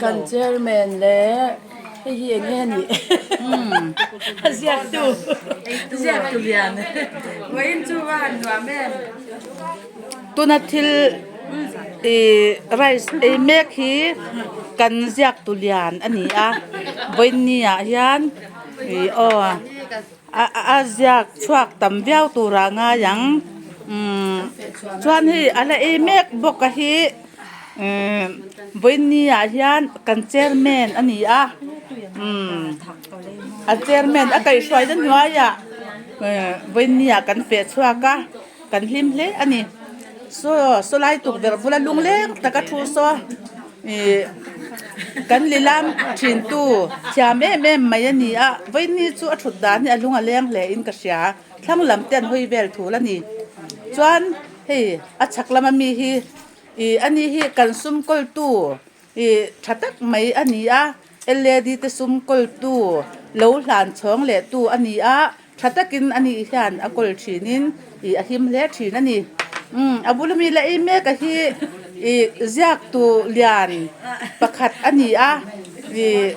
Kan chairman leh hei hi eng nge nih a ziaktu ziaktu lian vawiin chu a han nuam em. Tuna thil ih rice ei mek hi kan ziaktu lian a ni a vawiin ni ah hian ih aw. A ziak chhuak tam viau turah a ngai ang umm chuan hei a la ei mek bawk a hi umm vawiin ah hian kan chairman a ni a umm a chairman a kaihhruai na hnuaiah ehh vawiin ah kan feh chhuak a kan hlim hle a ni saw saw lai tukverh bula lungleng taka thu saw. Ih kan lilam thin tu thiam em em mai a ni a vawiini chu a thut dan hi a lung a leng hle in ka hria thlang lam te an hawi vel thul a ni chuan hei a chhak lama mi hi ih ani hi kan sum kawl tu ih tha tak mai a ni a L A D te sum kawl tu lo hlan chhawng leh tu a ni a. Tha takin a nih hian a kawl thinin ih a him hle thin a ni. Umm a bula mi la ei mek a hi ih ziak tu lian pakhat a ni a ih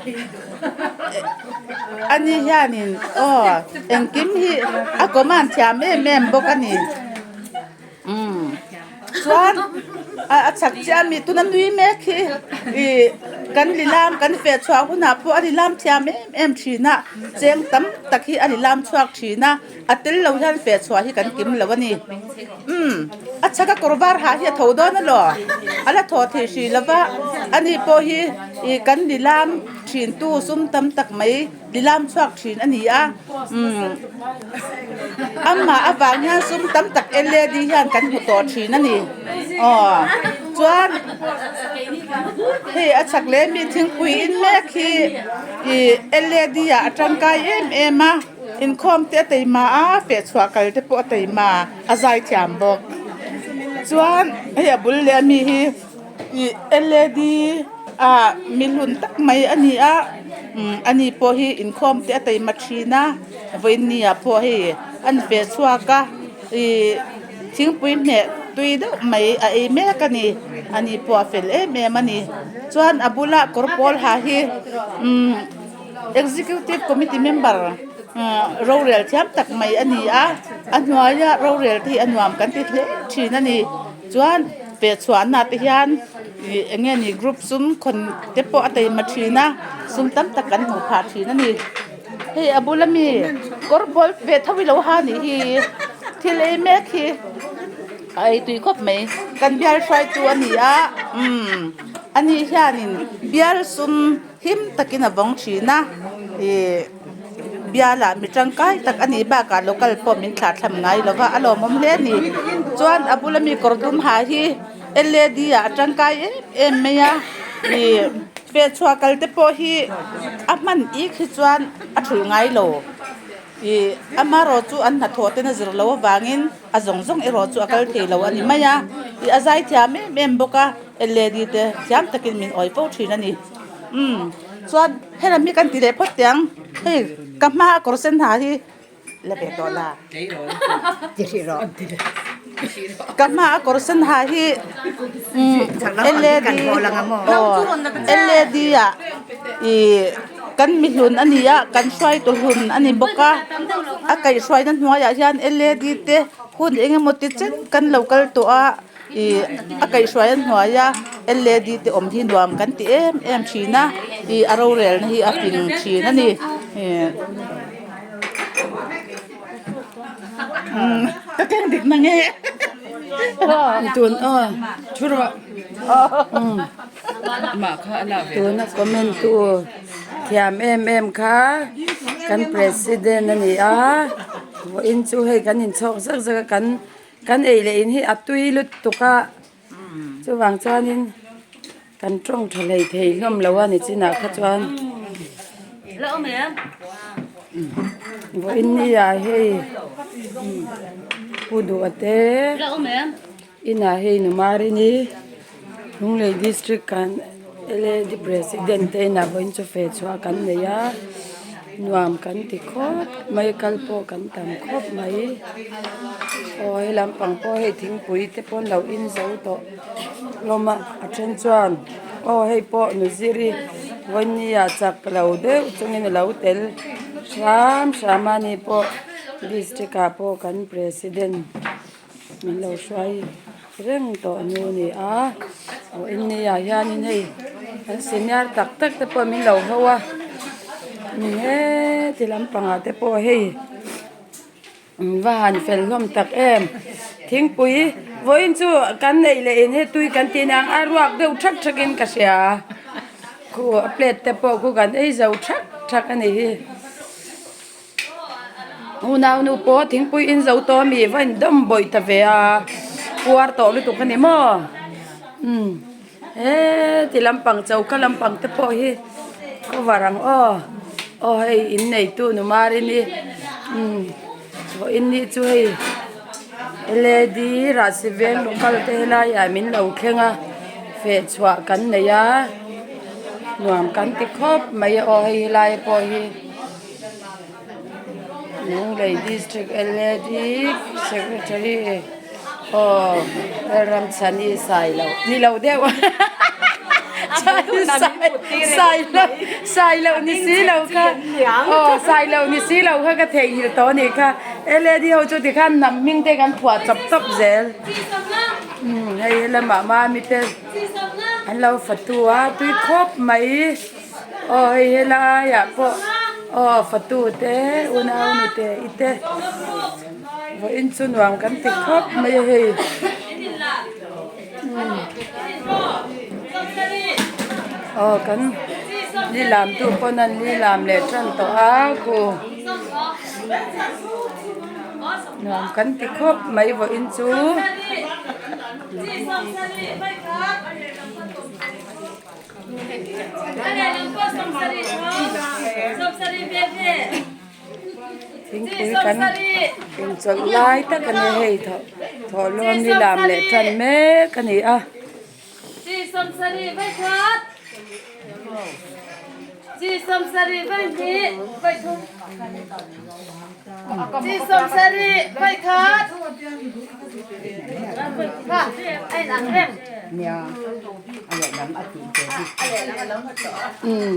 a ni hianin aw engkim hi a command thiam em em bawk a ni. Umm chuan a chak chiah ami tuna nui mek hi ih kan lilam kan feh chhuah hunah pawh a lilam thiam em em thin a cheng tam tak hi a lilam chhuak thin a a tel lo hian feh chhuah hi kan kim lo a ni umm a chhak a kawr var ha hi a tho dawn alaw a la thaw thei hrih lo va ani pawh hi ih kan lilam thin tu sum tam tak mai. Lilam chhuak thin a ni a, umm amah avang hian sum tam tak led hian kan hmu tawh thin a ni aw chuan hei a chhak leh mi thingpui in mek hi ih led ah a tangkai em em a inkhawm te a taima a feh chhuah kal te pawh a taima a zai thiam bawk chuan hei a bul leh ami hi. Ih led ah mi hlun tak mai a ni a umm ani pawh hi inkhawm te a taima thin a vawiin ni ah pawh hei an ve chhuak a ih thingpui hmeh tui deuh mai a ei mek a ni ani pawh a fel em em a ni chuan a bula kawr pawl ha hi umm executive committee member ah rorel thiam tak mai a ni a a hnuaia rorel te hi a nuam kan ti hle thin a ni chuan. Peh chhuahna te hian ih eng nge ni group sum khawn te pawh a taima thin a sum tam tak kan hmuh phah thin a ni hei a bula mi kawr bawl ve tho i lo ha nih hi thil ei mek hi a ei tui khawp mai kan bial hruaitu a ni a umm ani hianin bial sum him takin a vawng thin a ih. Bialah mi tangkai tak a nih bakah local pawh min thlah thlam ngai lo va a lawmawm hle a ni chuan a bula mi kawr dum ha hi led ah a tangkai em em mai a ih fehchhuah kal te pawh hi a hman ik hi chuan a thulh ngai lo ih amaherawh chu an hnathawh ten a zir loh avangin a zawng zawng erawh chu a kal thei lo a ni mai a ih a zai thiam em em bawk a led te thiam takin min awih fo thin a ni umm chuan. Helam hi kan ti leh phawt teh ang hei ka hma a kawr sen ha hi la ve tawh la ka hma a kawr sen ha hi umm led aw led ah ih kan mi hlun a ni a kan hruaitu hlun a ni bawk a a kaihhruaina hnuaiah hian led te hun eng emaw ti chen kan lo kal tawh a. Ih a kaihhruai a hnuai a led te awm hi nuam kan ti em em thin a ih a rorelna hi a fing thin a ni ih umm ka keng dik na nge tun aw thu rawh tuna comment tu thiam em em kha kan president a ni a vawiin chu hei kan inchhawk zak zak a kan. Kan ei leh in hi a tui lutuk a, chuvang chuanin kan tawng tha hlei thei hlawm lo a ni chinah kha chuan vawiin ni ah hei Pu Duha te inah hei Numarini Lunglei district kan L A D president te inah vawiin chu feh chhuah kan nei a. Nuam kan ti khawp mai kal pawh kan tam khawp mai aw he lampang pawh hei thingpui te pawh an lo in zo tawh hlawm a a then chuan aw hei pawh nuziri vawini ah chak lo deuh chungin a lo tel hram hram a ni pawh district ah pawh kan president min lo hruai reng tawh nu a ni a vawiin ah hianin hei kan senior tak tak te pawh min lo ho a ni heti lampangah te pawh hei an va han fel hlawm tak em thingpui vawiin chu kan neih leh in he tui kan tih aniang a ruak deuh thak thak in ka hria khu a plate te pawh khu kan ei zo thak thak a ni hi. Unau nu pawh thingpui in zo tawh ami va in dawm bawih ta ve a puar tawh lutuk a ni maw umm heti lampang choka lampang te pawh hi cover ang aw aw hei in neitu nu marini umm vawiin ni chu hei led rahsi veng local te helaiah min lo thleng a feh chhuah kan nei a nuam kan ti khawp mai a aw hei helai pawh hi. Lunglei District LAD Secretary aw Lalramchhani Sailo ni lo deuh Sailo Sailo ni si lo kha aw Sailo ni si lo kha ka theihnghilh tawh a nih kha LAD ho chu tikhan hnam hming te kan phuah chawp chawp zel umm hei helamah mami te an lo fatu a tui khawp mai. Aw hei helaiah pawh aw fatu te unau nute i te vawiin chu nuam kan ti khawp mai a hei aw kan lilam tu pawn an lilam leh tan tawh a khu nuam kan ti khawp mai vawiin chu. Thingpui kan inchawlh lai tak a ni hei thawhlawm ni lam leh tan mek a ni a. Umm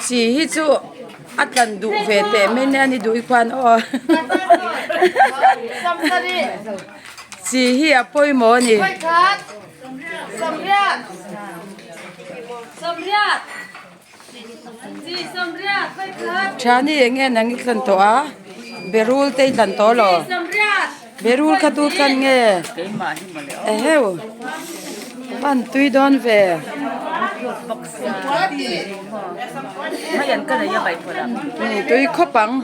chi hi chu a tlan duh ve teh mai nia ni duh i khuan aw chi hi a pawimawh a ni. Thani eng nge nang i thlan tawh a berul te i thlan tawh lo berul kha tu thlan nge eheu van tui dawn ve tui khawp ang.